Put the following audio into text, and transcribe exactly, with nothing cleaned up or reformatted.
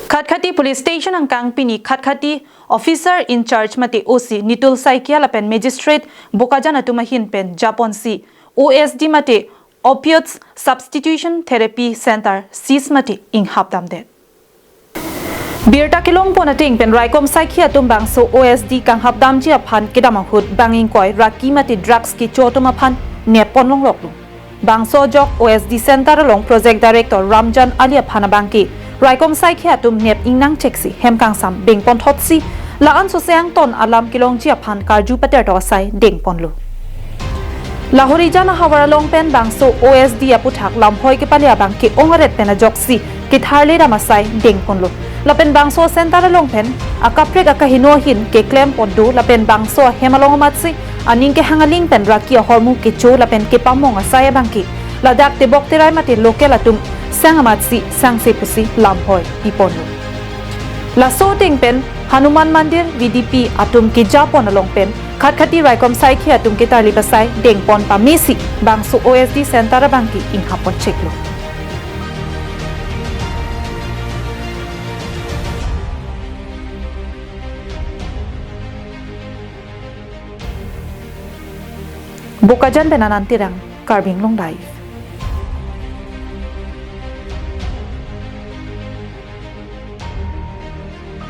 Khatkhati Police Station angkang pini Khatkhati Officer in Charge mate O C Nitul Saikia lapen Magistrate Bokajan atum ahin pen japonsi O S D mate Opioids Substitution Therapy Center seize mate inghap damdet. Birta kelong pon ateng pen raikom saikhi atum bangso O S D kanghap damji aphan kedam ahut bang ingkoi raki mate drugs kecho atum aphan nep pon longloklo. Bangso ajok O S D Center along Project Director Ramjan Ali aphan abangke raikom saikhi atum nep ingnang cheksi hem kangsam beng pon thotsi la-an sose angton alam kelongji aphan karju paterto asai deng ponlo. Lahorijan ahavar along pen bangso O S D aputhak lamhoi kepale abangke ong aret pen ajoksi ketharle dam asai deng ponlo. Lapen bangso center along pen akaprek akaheno ahin keklem pon do lapen bangso ahem along amatsi aning kehang aling pen raki ahormu kecho lapen kepamong asai abangke ladak tebok terai mate local atum sang amatsi sangse pusi lamhoi piponlo. Laso ateng pen Hanuman Mandir V D P atum keja pon along pen Khatkhati raikom saikhi atum ketarli pasai deng pon pamesi bangso O S D Center abangke inghap pon cheklo. Bokajan pen Anand Terang, Karbi Anglong Live.